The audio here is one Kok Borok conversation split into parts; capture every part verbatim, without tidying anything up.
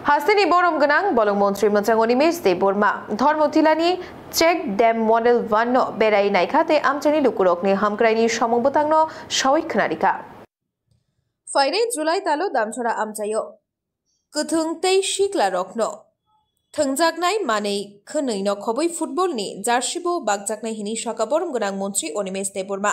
Hasteni borom gwnang bolong montri mwchang Animesh Debbarma Dharmatilani Check Dam Model one no berai naikha tei amchaini lukurokni hamkraini samung bwtangno sawi khwnarikha. Phainai July talo Damchara amchaio kwthwng tei siklarokno thwngjaknai manwi khwnwino khobwi football ni jersey bo bakjaknai hini saka borom gwnang montri Animesh Debbarma.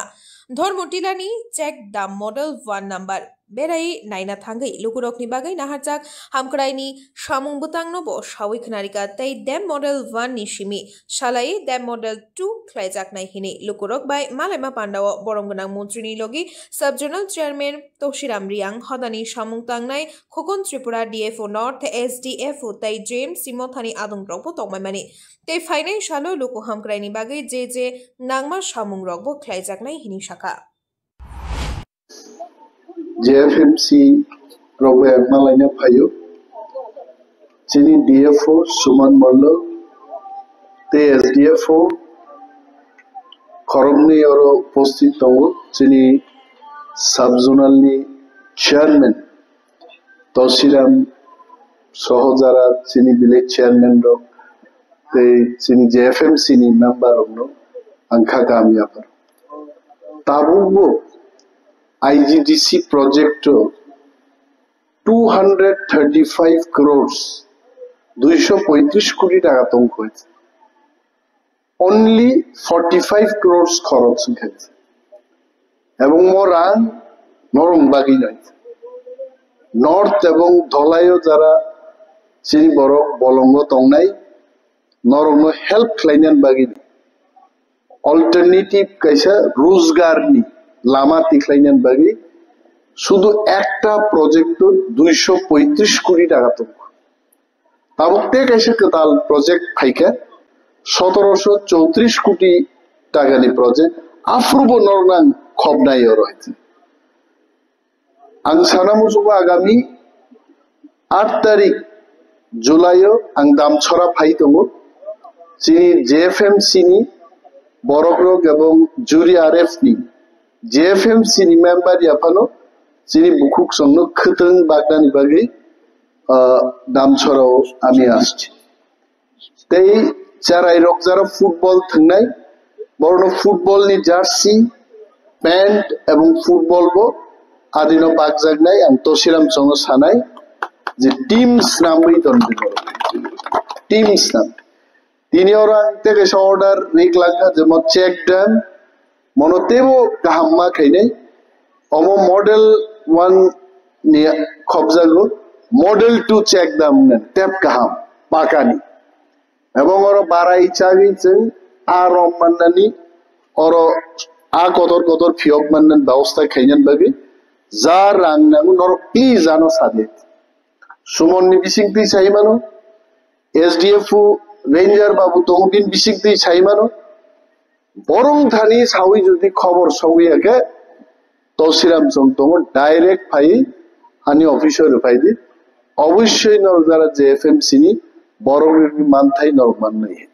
Dharmatilani Check Dam Model one number berai naina thangwi lukurokni bagwi naharjak hamkraini samung bwtangno bo sawi khwnarikha tei Dam Model one ni simi salai Dam Model two khlaijaknai hini lukurok bai malaima pandao borom gwnang montri ni logi Sub Zonal Chairman Toshiram Riang, hodani samung tangnai Khokon Tripura D F O North, S D F O tei J M C mothani adongrokbo tongmaimani. Tei phainai salo luku hamkraini bagwi je je nangma samungrokbo khlaijaknai hini sakha. J F M C rok bai ang malaina phaio. Chini D F O Suman Mollo tei S D F O khoroknwi oro upasthit tongo. Chini sub zonal ni chairman Tosiram soho jara chini village chairman rok tei chini J F M C ni member rokno ang kha kaham yaphar. Tabukbo I G D C project o two hundred thirty-five crores, duisho poitris koti taka tongkha. Only forty-five crores khoroch wngkha. Ebong mo rang norok bagwi noi. North ebong Dholai o jara chini borok bolongo tongnai, norokno help khlainani bagwi, alternative kaisa rojgarni lama tikhlainani bagwi sudu ekta project o duisho poitris koti taka tongo. Tabuk tei kaisa kwtal project phaikha, sotoroso chowtris koti takani project, aphuru bo norokno ang khobnai oro hai. Ang sana muchungo agami aat tarik July o ang Damchara phai tongo. Chini J F M C ni borok rok ebong Juri R F ni J F M C ni member yaphano chini bukhuk songno khwtwng baknani bagwi, ah, Damchara o ami aschi. Tei cherai rok jara football thwngnai, borokno football ni jersey, pant ebong football bo adino bakjaknai ang Tosiram chongo sanai je team snamwi tonwi borok. Team snam. Tini oro ang tei kaisa order rik langkha je mo check dam, mono teibo kaham ma khainai. Omo model one ni khobjago, model two check dam hwnwi tep kaham pakani. Ebong oro barai chagwi chwng a rom mannani, oro a kotor kotor phiyok mannani babosta khainani bagwi ja rang nango norok please ano sadi. Sumon ni bising twi sai mano, S D F O Ranger babu tongo bini bising twi sai mano. Borong thani sawi jodi khobor sogwi ya khe, Tosiram chwng tongo, direct phai ani office o rwphai di. Obossoi norok jara J F M C ni borok ni manthai norok mannai.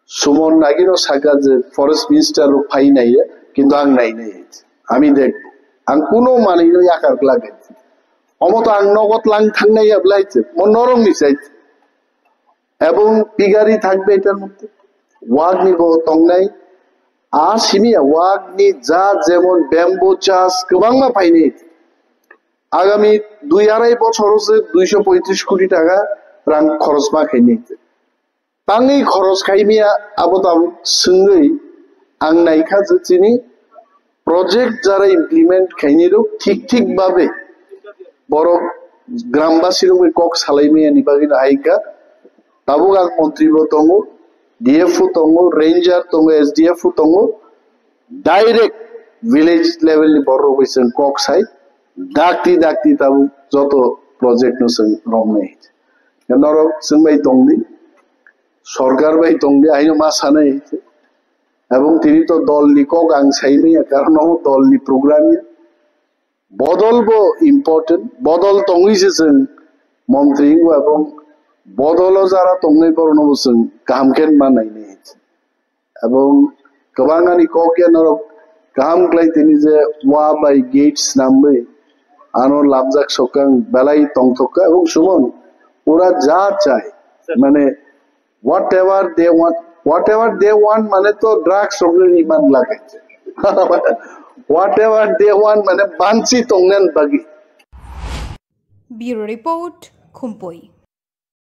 Sumon nagino saka je forest minister rok phai naiya, kintu ang nai nai. Ami dekh, ang kuno manwi no yakar glak. Omo to ang nogot lang thangnai ya blai je, mo norok ni sai. Ebong pigari thakbe etar moddhe. Wagni bo tongnai. A simi ya wagni ja jemon bamboo chas kwbangma phainai. Agami dui arai bochor se duisho poitris koti taka rang khorosma khainai. Tangwi khoroskhai maya abo tabuk swngwi ang naikha je chini project jara implement khainai rok thik thik babe borok grambasi rok bai kok salai maya ni bagwi no aika. Tabuk ang montri bo tongo, D F O tongo, ranger tongo, S D F O tongo, direct village level ni borok bai chwng kok sai dakti dakti tabuk joto project no chwng romnai. Norok chwng bai tongdi, sorkar bai tongdi, aino ma sanai. Ebong tini to dol ni kok ang sai maya, karon omo dol ni program ya. Bodol bo important, bodol tongwi se chwng montri wngwi ebong bodol o jara tongnai borok no bo chwng kaham khe ma nainai. Ebong kwbang ani kok ya norok kaham khlai tini je wa bai gate snamwi ano lamjak sokang belai tongthok kha ebong sumon ওরা যা চায়, মানে, whatever they want, whatever they want মানে তো ড্রাগস ওগুলো রিমান্ড লাগে। Whatever they want মানে বাঞ্ছি তংনেন বাগি। Bureau Report, Khumpui.